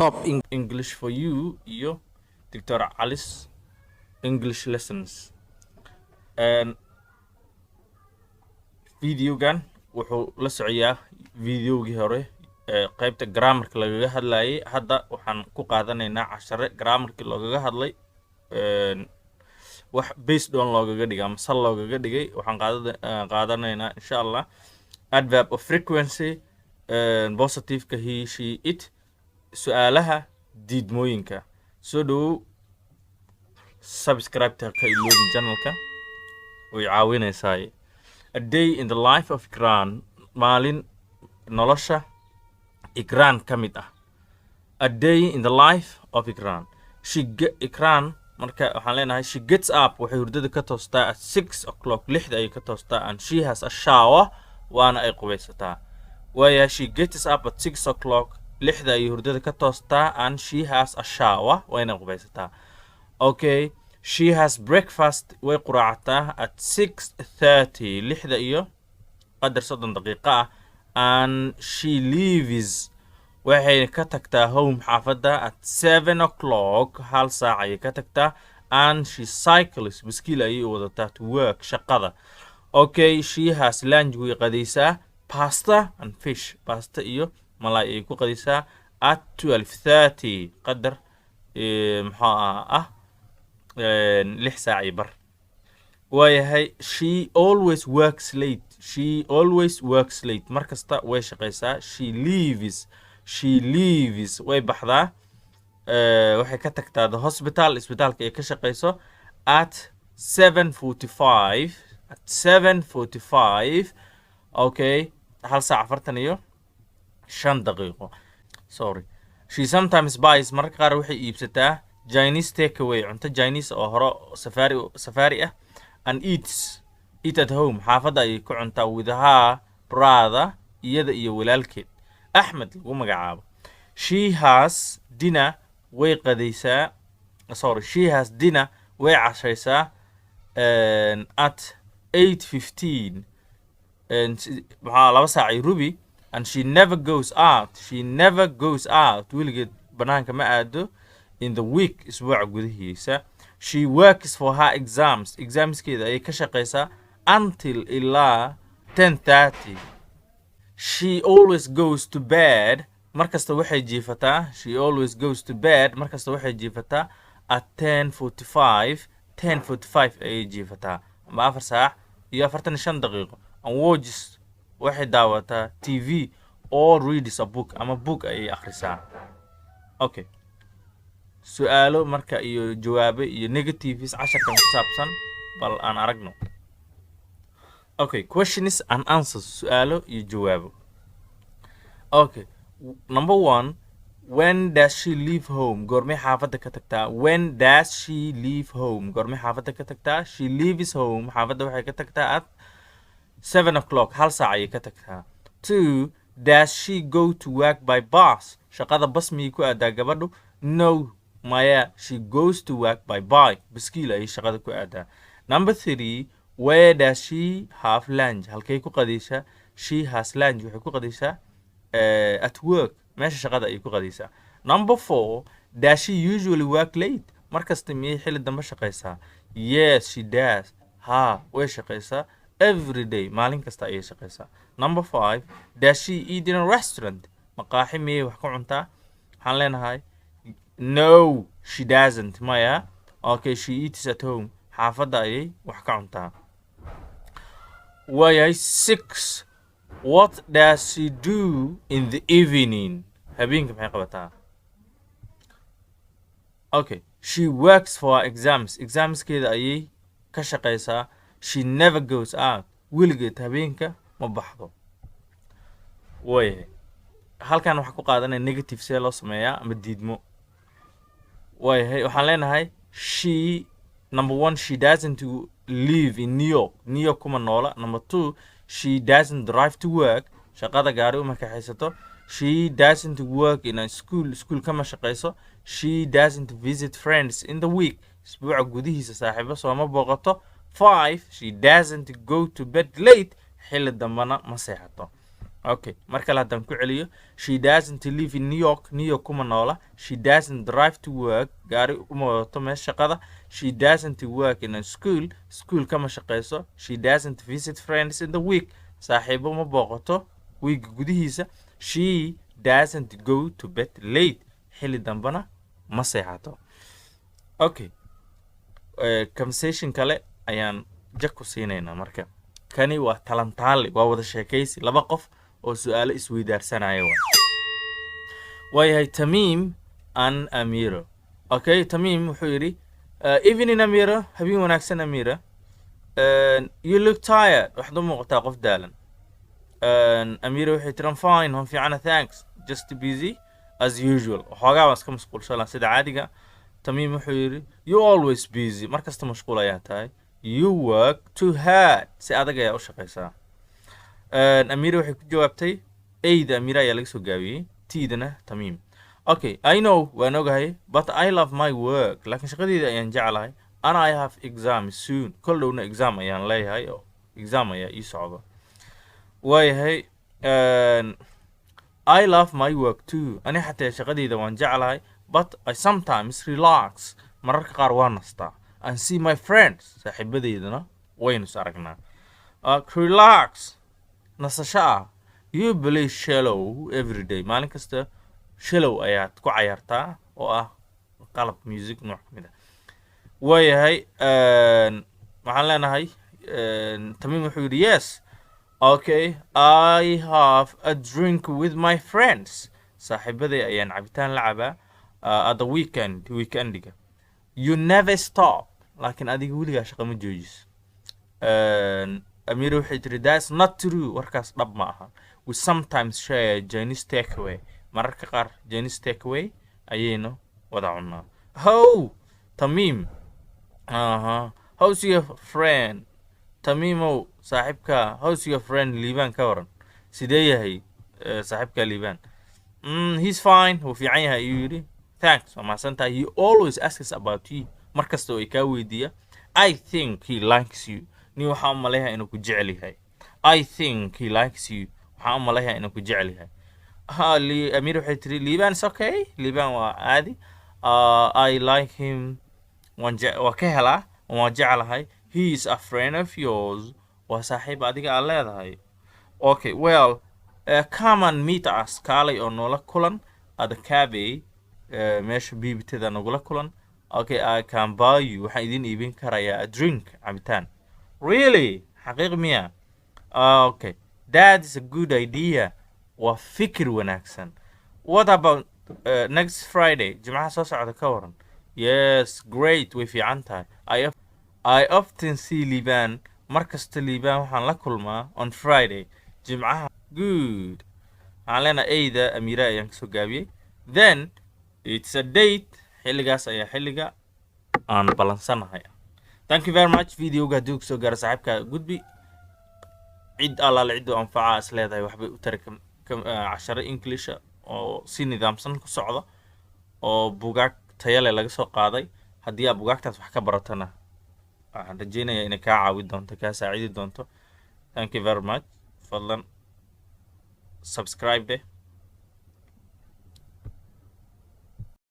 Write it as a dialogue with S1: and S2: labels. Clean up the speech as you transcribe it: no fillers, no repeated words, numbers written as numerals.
S1: Top
S2: English for You iyo Doctor Calis English Lessons. Videogan wuxuu la socoyaa videogii hore ee qaybta grammarka lagaga hadlayay. Hadda waxaan ku qaadanaynaa cashare grammarkii loogaga hadlay, wax based on loogaga dhigay ama sal loogaga dhigay. Waxaan qaadanaynaa, insha Allah, adverb of frequency, positiveka he, she, it, su-aalaha diidmooyinka. Soo dhawow, subscribe-ta ka iloobin channelka, way caawinaysaa. A day in the life of Ikran, maalin nolosha Ikran ka mid ah. A day in the life of Ikran. Ikran marka waxaan leenahay, she gets up, waxay hurdada ka toostaa, at 6 o'clock, 6da ayay ka toostaa, and she has a shower, waana ay qubaysataa. Waaya, she gets up at 6 o'clock, 6da ayay hurdada ka toostaa, and she has a shower, wayna qubaysataa. Okay, she has breakfast, way quraacataa, at 6:30, 6:30 ah, and she leaves, waxay ka tagtaa, home, xaafadda, at 7 o'clock, 1 saac ayay ka tagtaa, and she cycles, biskiil ayay u wadataa, to work, shaqada. Okay, she has lunch, way qadaysaa, pasta and fish, pasta iyo malaay ayay ku qadaysaa, at 12:30, qadar muxuu ah 6 saac iyo bar. Waayahay, she always works late. She always works late, mar kasta way shaqaysaa. She leaves, way baxdaa, waxay ka tagtaa, the hospital, isbitaalka ay ka shaqayso, at 7:45, at 7:45. Okay, 1 saac 45 daqiiqo. Sorry. She sometimes buys, mararka qaar waxay iibsataa, Chinese takeaway, cunto Chinese oo hore safari ah, and eats it at home, xaafadda ayay ku cuntaa, with her brother, iyada iyo walaalkeed Axmed lagu magacaabo. She has dinner, way qadaysaa, sorry, she has dinner, way cashaysaa, at 8:15, maxaa 2 saac iyo rubi, and she never goes out. She never goes out, weligeed banaanka ma aado, in the week, isbuuca gudihiisa. She works for her exams, examskeeda ayay ka shaqaysaa, until, ilaa, 10:30. She always goes to bed, markasta waxay jiifataa. She always goes to bed, markasta waxay jiifataa, at 10:45, 10:45 ayay jiifataa ama 4 saac iyo 45 daqiiqo, and watches, waxay daawataa, TV or reads a book, ama book ayay akhrisaa. Okay, su-aalo marka iyo jawaabo iyo negatives casharkan ku saabsan bal aan aragno. Okay, questions and answers, su-aalo iyo jawaabo. Okay, number one, when does she leave home? Goormay xaafadda ka tagtaa? When does she leave home? Goormay xaafadda ka tagtaa? She leaves home, xaafadda waxay ka tagtaa, at 7 o'clock, 1 saac ayay ka tagtaa. Two, does she go to work by bus? Shaqada bas miyay ku aadaa gabadhu? No, maya, she goes to work by bike, biskiil ayay shaqada ku aadaa. Number three, where does she have lunch? Halkay ku qadaysaa? She has lunch, waxay ku qadaysaa, at work, meesha shaqada ayay ku qadaysaa. Number four, does she usually work late? Markasta miyay xilli dambe shaqaysaa? Yes, she does, ha, way shaqaysaa, every day, maalin kasta ayay shaqaysaa. Number five, does she eat in a restaurant? Maqaaxi miyay wax ku cuntaa? Waxaan leenahay, no, she doesn't, maya. Okay, she eats at home, xaafadda ayay wax ka cuntaa. Waayahay, six, what does she do in the evening? Habeenka maxay qabataa? Okay, she works for her exams, examskeeda ayay ka shaqaysaa. She never goes out, weligeed habeenka ma baxdo. Waayahay, halkan waxaa ku qaadanaya negative, see loo sameeyaa ama diidmo. Waayahay, waxaan leenahay, she, number one, she doesn't live in New York, New York kuma noola. Number two, she doesn't drive to work, shaqada gaari uma kaxaysato. She doesn't work in a school, school kama shaqayso. She doesn't visit friends in the week, isbuuca gudihiisa saaxiibo sooma booqato. Five, she doesn't go to bed late, xilli dambana ma seexato. Okay, mar kale haddaan ku celiyo: she doesn't live in New York, New York kuma noola. She doesn't drive to work, gaari uma wadato meesha shaqada. She doesn't work in a school, school kama shaqeyso. She doesn't visit friends in the week, saaxiibo ma booqato week gudihiisa. She doesn't go to bed late, xilli dambena ma seexato. Okay, conversation kale ayaan jag ku siinaynaa. Marka kani waa talantaali, waa wada sheekaysi laba qof oo su-aalo isweydaarsanaya. Waayahay, Tamiim and Amiro. Okay, Tamiim wuxuu yidhi, "Evening, Amiro." Habeen wanaagsan, Amira. "You look tired." Waxaad u muuqataa qof daalan. Amira waxay tiri, "I'm fine." Waan fiicana. "Thanks, just busy as usual." Waxoogaa waan iska mashquulsanaa sida caadiga. Tamiim wuxuu yidhi, "You always busy." Mar kasta mashquul ayaa tahay. "You work too hard." Si adag ayaa u shaqaysaa. Amira waxay ku jawaabtay, A-da Amira ayaa laga soo gaabiyey, T-dana Tamiim. Okay, "I know." Waan ogahay. "But I love my work." Laakiin shaqadeyda ayaan jeclahay. "And I have exam soon." Kol dhowna exam ayaan leeyahay oo exam ayaa ii socda. Waayahay, "I love my work too." Ani xataa shaqadeyda waan jeclahay. "But I sometimes relax." Mararka qaar waa nastaa. "And see my friends." Saaxiibadeydana waynu is aragnaa. Relax, nasasho ah. "You play cello every day." Maalin kasta cello ayaad ku cayaartaa, oo ah qalab music nooc ka mid ah. Waayahay, waxaan leenahay, Tamiim wuxuu yidhi, "Yes." Okay, "I have a drink with my friends." Saaxiibaday ayaan cabitaan la cabaa. "At the weekend." Weekendiga. "You never stop." Laakiin adiga weligaa shaqo ma joojiso. Amira waxay tiri, "That's not true." Warkaas dhab ma aha. "We sometimes share Chinese takeaway." Mararka qaar Chinese takeaway ayaynu wada cunaa. How, Tamim, aha, "How's your friend?" Tamimow, saaxiibka, "How's your friend Liibaan?" Ka waran, sidee yahay saaxiibka Liibaan? "He's fine." Wuu fiican yahay ayuu yidhi. "Thanks." Waa mahadsan tahay. "He always asks about you." Mar kasta oo ay kaa weydiiya. "I think he likes you." Nin waxaa u maleeyaa inuu ku jecel yahay. "I think he likes you." Waxaan u maleeyaa inuu ku jecel yahay. Ha, li Amir waxay tiri, "Liibaan is okay." Liibaan waa caadi. "I like him." Waan ka helaa, waan jeclahay. "He is a friend of yours." Waa saaxiib adiga aad leedahay. Okay, "Well, come and meet us." Kaalay oo noola kulan. "At the cafe." Meesha bibitada nagula kulan. Okay, "I can buy you." Waxaan idin iibin karayaa. "A drink." Cabitaan. "Really?" Xaqiiq miya? Okay, "That is a good idea." Waa fikir wanaagsan. "What about next Friday?" Jimcaha soo socda ka waran? "Yes, great." Way fiican tahay. "I often see Liban." Mar kasta Liban waxaan la kulmaa. "On Friday." Jimcaha. "Good." Waxaan leenahay, A-da Amira ayaan kasoo gaabiyey. "Then it's a date." Xilligaas ayaa xilliga aan ballansanahay. Thank you very much. Videoga haddii uu kusoo gaaro, saaxiibka gudbi, cid allaale cidduu anfaca is leedahay waxbay u tari casharo Englisha oo si nidaamsan ku socda oo bugaag tayo leh laga soo qaaday. Haddii aad bugaagtaas wax ka baratana, waxaan rajeynayaa inay kaa caawin doonto, kaa saacidi doonto. Thank you very much. Fadlan subscribe deh.